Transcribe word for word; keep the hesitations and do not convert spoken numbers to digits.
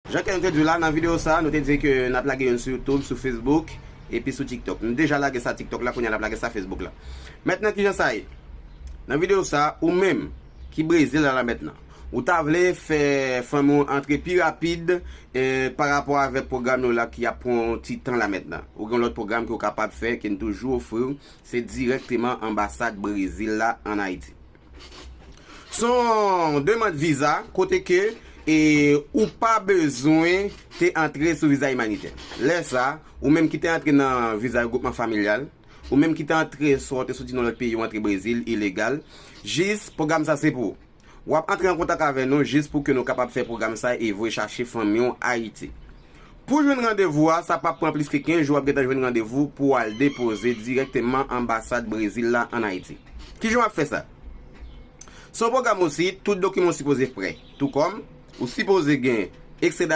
Jan ke nou te di w la, nan videyo sa, nou te di ke n ap lage youn sou YouTube, sou Facebook, epi sou TikTok. Nou deja lage sa TikTok la, kounye a n ap lage sa Facebook la. Mentnan, kijan sa ye? Nan videyo sa, ou menm ki Brezil la, la mentnan, ou ta vle fè fanmi w antre pi rapid, eh, pa rapò avèk pwogram yo la ki ap pran yon ti tan la mentnan. Ou gen yon lòt pwogram ke w kapab fè, ke n toujou ofri w, se dirèkteman anbasad Brezil la ann Ayiti. Se yon demann viza kote ke, e, ou pa bezwen te antre sou viza imanitè. Lè sa, ou menm ki te antre nan viza regroupman familyal, ou menm ki te antre swa w te soti nan lòt peyi, ou antre Brezil, ilegal, jis pwogram sa se pou ou. W ap antre an kontak avè nou jis pou ke nou kapab fè pwogram sa e voye chache fanmi w Ayiti. Pou jwenn randevou a, sa p ap pran plis ke kenz jou, w ap gentan jwenn randevou pou w al depoze dirèkteman anbasad Brezil la ann Ayiti. Kijan w ap fè sa? Se yon pwogram osi, tout dokiman w sipoze prè. Tou kòm, ou sipoze gen eksè